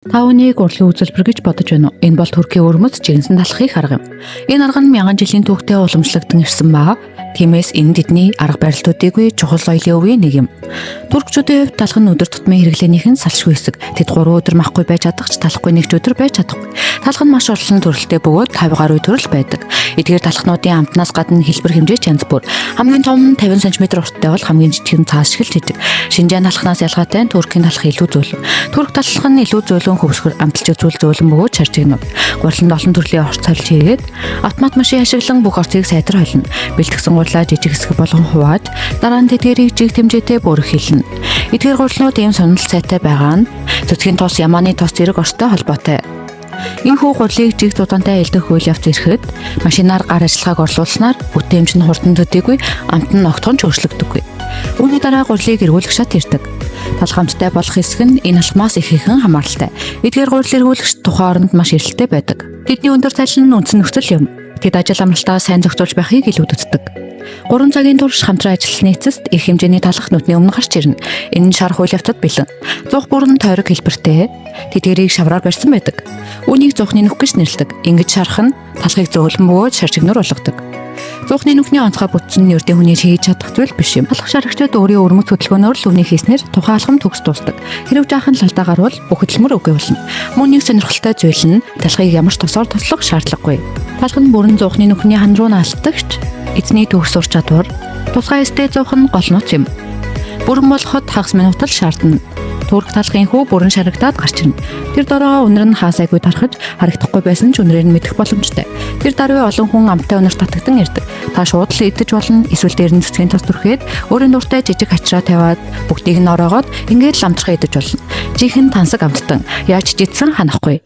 Та үүнийг урлагийн үзэлбэр гэж бодож байна уу? Энэ бол Туркийн өвөрмөц жигнэсэн талхыг арга юм. Энэ арга нь мянган жилийн түүхтэй уламжлагдсан ирсэн ба тиймээс энэ тэдний арга барилтуудыгүй чухал соёлын өвийн нэг юм. Туркчуудын хувьд талх нь өдөр тутмын хэрэглээнийх нь салшгүй хэсэг. Тэд 3 өдөр махгүй байж чадах ч талахгүй нэг ч өдөр байж чадахгүй. Талх нь маш олон төрөлтэй бөгөөд 50 гаруй төрөл байдаг. Эдгээр талхнуудын амтнаас гадна хэлбэр хэмжээ ч янз бүр. Хамгийн том нь 50 см урттай бол хамгийн жижиг нь цаас шиг л жижиг. Шинжаан талхнаас ялгаатай нь Туркийн талх илүү зөөлөн. Турк талх нь илүү зөөлөн хөвсгөр, амталж зүйл зөөлөн бөгөөд шаржигнав. Гуриланд олон төрлийн орц сольж хийгээд автомат машин ашиглан бүх орцыг сайтар холино. Бэлтгэсэн гурлаа жижиг хэсэг болгон хувааж дараа нь тэдгэрийг жиг хэмжээтэй бүрэх хэлнэ. Эдгээр гурлнууд ийм сонирхол сайтай байгаа нь цэцгийн тос, ямааны тос зэрэг орцтой холбоотой. Энэхүү гурлыг жиг зудаантай элдэх үйл явц ирэхэд машинаар гар ажиллагааг орлуулснаар бүтээмж нь хурдан төдийгүй амт нь огтхон ч өөрчлөгдөггүй. Үүний дараа гурлыг эргүүлэх шат ирдэг. Талх амттай болох хэсэг нь энэ алхмаас ихээхэн хамааралтай. Эдгээр гурил эргүүлэгч тухайн оронд маш эрэлттэй байдаг. Тэдний өндөр цалин нь үндсэн нөхцөл юм. Тэд ажил амралтаа сайн зохицуулж байхыг илүүдэдэг. 3 цагийн турш хамтран ажилласны эцэст их хэмжээний талх нүдний өмнө гарч ирнэ. Энэ нь шарах үйл явцад бэлэн. Зуух бүр нь тойрог хэлбэртэй. Тэдгэрийг шавраар барьсан байдаг. Үүнийг зуухны нүх гэж нэрлэдэг. Ингэж шарах нь талхыг зөөлөн бөгөөд шаржигнуур болгодог. Зуухны нүхний онцгой бүтц нь ердийн хүний хийж чадах зүйл биш юм. Талх шарагчид өөрийн өвөрмөц хөдөлгөөнөөр л үүнийг хийснээр тухайн алхам төгс дуусдаг. Хэрэв жаахан л алдаа гарвал бүх хөдөлмөр үгүй болно. Мөн нэг сонирхолтой зүйл нь талхыг ямар ч тосоор тослох шаардлагагүй. Талх нь бүрэн зуухны нүхний хан руу наалтдагч эзний төгс ур чадвар, тусгай эстэй зуух нь гол нууц юм. Бүрэн болоход хагас минут л шаардна. Турк талхын хүү бүрэн шарагдаад гарч ирнэ. Тэр дороо үнэр нь хаасайгүй тархаж харагдахгүй байсан ч үнэрийг нь мэдэх боломжтой. Тэр даруй олон хүн амттай үнэр татагдан ирдэг. Та шууд л идэж болно. Эсвэл дээр нь цэцгийн тос түрхээд өөрийн дуртай жижиг хачраа тавиад бүгдийг нь ороогоод ингээд л амтрахаа идэж болно. Жинхэнэ тансаг амттан. Яаж ч идсэн ханахгүй.